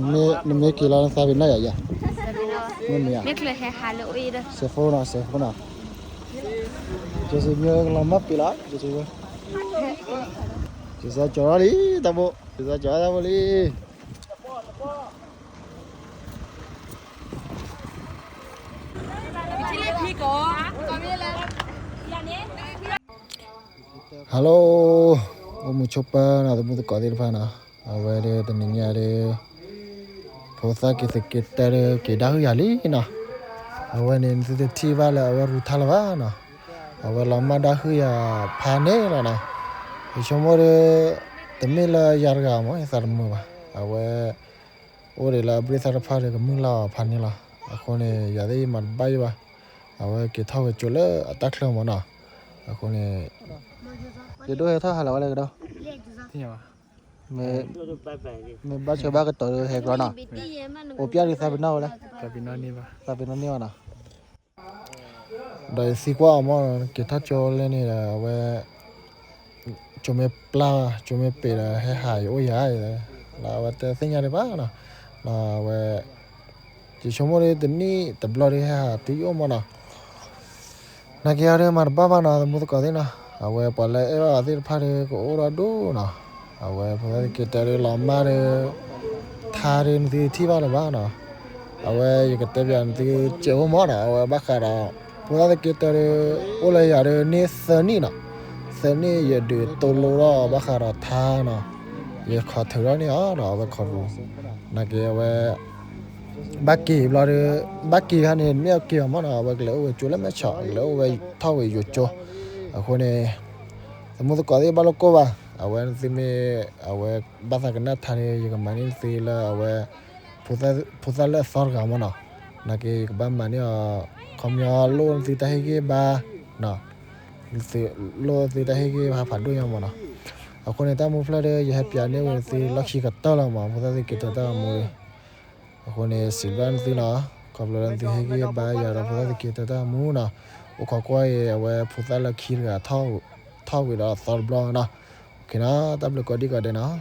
နမ့ၢ်က့ၤလီၤနသးပ့ၤနီၣ်ယၤယၤ, မ့ၢ်မ့ၢ်ဧါ, စဲးဖိနီၤ စဲးဖိနီၤ, ကစံးမ့ၢ်လီၤမၢ်ပ့ၤလီၤ ကစံးဖိ, ကစံးကၠီၤလီၤလံ တၢ်ဘိ, ကစံးကၠီၤတၢ်ဘိလံ. Hello, အိၣ်မူဆိးပၢၤနီၤ သမူသကိးသ့ၣ်တဖၣ်နီၤ, အဝဲဒၣ်တနံၤညါဒီး ဖိသၣ်က့ၤသက့ၤတဲဒီးက့ၤဒၣ်ဟုၣ်ယၤလံနီၤ, အဝဲန့ၣ်နသုတထံၣ်ဘၣ်လၢအဝဲရူထါလၢၤဘၣ်နီၤ, အဝဲလီၤမၢ်ဒၣ်ဟုၣ်ယၤဖးန့ၣ်လီၤနီၤ, ယဆိကမိၣ်ဒီး တမ့ၢ်လၢယၤတဂၤမ့ၢ်ယသးတမုာ်ဘၣ်, အဝဲ အိၣ်ဒံးလၢအဘျုးသၣ်တဖၣ်ဒီးကမုၢ်လၢ်အီၤဖးန့ၣ်လီၤ, အဃိန့ၣ် ယၤသ့ၣ်ယမၤတဘၣ်ယိၣ်ဘၣ်, အဝဲက့ၤထီၣ်ဝဲကၠိလၢအတၢ်ချၢမ့ၢ်နီၤ, အဃိန့ၣ် ယဒိၣ်ဟဲထီၣ်ဟးလီၤဝဲလၢကဒီး, မ့ၢ်ဘၣ်ဆၢဘၣ်ကတီၤဒီးဟဲကရီနီၤ, အိၣ်ပျဲၢ်ဒုးသးပ့ၤနီၣ်ဝဲလဲၣ်, သးပ့ၤနီၣ်န့ၢ်ဘၣ်နီၤ, ဒီးယသံကွၢ်အီၤမ့ၢ် က့ၤထီၣ်ကၠိလဲၣ်န့ၣ်ဒီး အဝဲ ကၠိမ့ၢ်ပျၢ် ကၠိမ့ၢ်ပ့ၤဒီး ဟဲဟးယအိၣ်ယၤ, လၢအဝဲတသ့ၣ်ညါဒံးဘၣ်နီၤ, လၢအဝဲ ယဆိကမိၣ်ဒီးတနံၣ်တဘျီဒီးဟဲဟးတုၤယအိၣ်မ့ၢ်နီၤ, နာ်က့အီၤဒီးမၤတဘၣ်ဘၣ်နီၤ သမူသကိးသ့ၣ်နီၤ, အဝဲပှၤလၢအဲၣ်ဘၣ်အီၤသ့ၣ်တဖၣ်ဒီးကအိၣ်ဒီးဒိၣ်နီၤ, အဝဲဖိသၣ်သက့ၤတဲဒီးလီၤမၢ်ဒီး ထါဒီးနသုထံၣ်ဘၣ်လၢၤဘၣ်နီၤ, အဝဲယကတဲပျးနသုကဲးဖိမ့ၢ်နီၤ, အဝဲဘၣ်ဃးဒီး ဖိသၣ်သက့ၤတဲဒီး အိၣ်လၢယၤဒီးန့ၢ်သၢနံၣ်နီၤ, သၢနံၣ်ယဒုးတိလိထီၣ်ဘၣ်ဃးဒီးထါနီၤ, ယခီၣ်ထုးထီၣ်န့ၢ်အီၤနီၤ အဝဲခီၣ်ရူ, နာ်က့အဝဲ ဘၣ်က့ၤဘျီဒီး ဘၣ်က့ၤခါန့ၣ် မ့ၢ်အက့ၤအီၤမ့ၢ်နီၤ, အဝဲကလဲၤအိၣ်ဝဲကၠိလၢမဲၢ်ဆီး ကလဲၤအိၣ်ဝဲထီၣ်ဝဲယိၤကၠိ, အဃိန့ၣ် သမူသကိးသ့ၣ်ဘၣ်လိာ်ကိၢ်ဘၣ်, အဝဲနသုမ့ၢ် အဝဲဘၣ်သးကနၣ်ထါန့ၣ် ယကမၤန့ၢ်နသုလၢအဝဲ ဖိသၣ်လၢအသီတဂၤမ့ၢ်နီၤ, နာ်က့ယကဘၣ်မၤန့ၢ်အီၤ ခီပညီလိၣ်နသုတၢ်ဟ့ၣ်ဂံၢ်ဘါ လိၣ်သုတၢ်ဟ့ၣ်ဂံၢ်ဘါဖးဒိၣ်ညါမ့ၢ်နီၤ, အဃိန့ၣ် တၢ်မူဖျၢၣ်ဒီး ယဟဲပျးန့ၢ်ဝဲနသုလီၢ်ခံကတၢၢ်လီၤမး ဖိသၣ်သက့ၤတဲတၢ်မူဒီး, အဃိန့ၣ် စံးဘျုးနသုနီၤ, ခီဖျိလၢနသုဟ့ၣ်ဂံၢ်ဘါယၤဒီးဖိသၣ်သက့ၤတဲတၢ်မူနီၤ, အိၣ်ခိးကွၢ်အံၤ အဝဲဖိသၣ်လၢခံတဂၤ ထီၣ်ဝံၤဒီးသီတဘျီနီၤ, တၢ်ဘျုးကိးဒံကိးဒဲးနီၤ.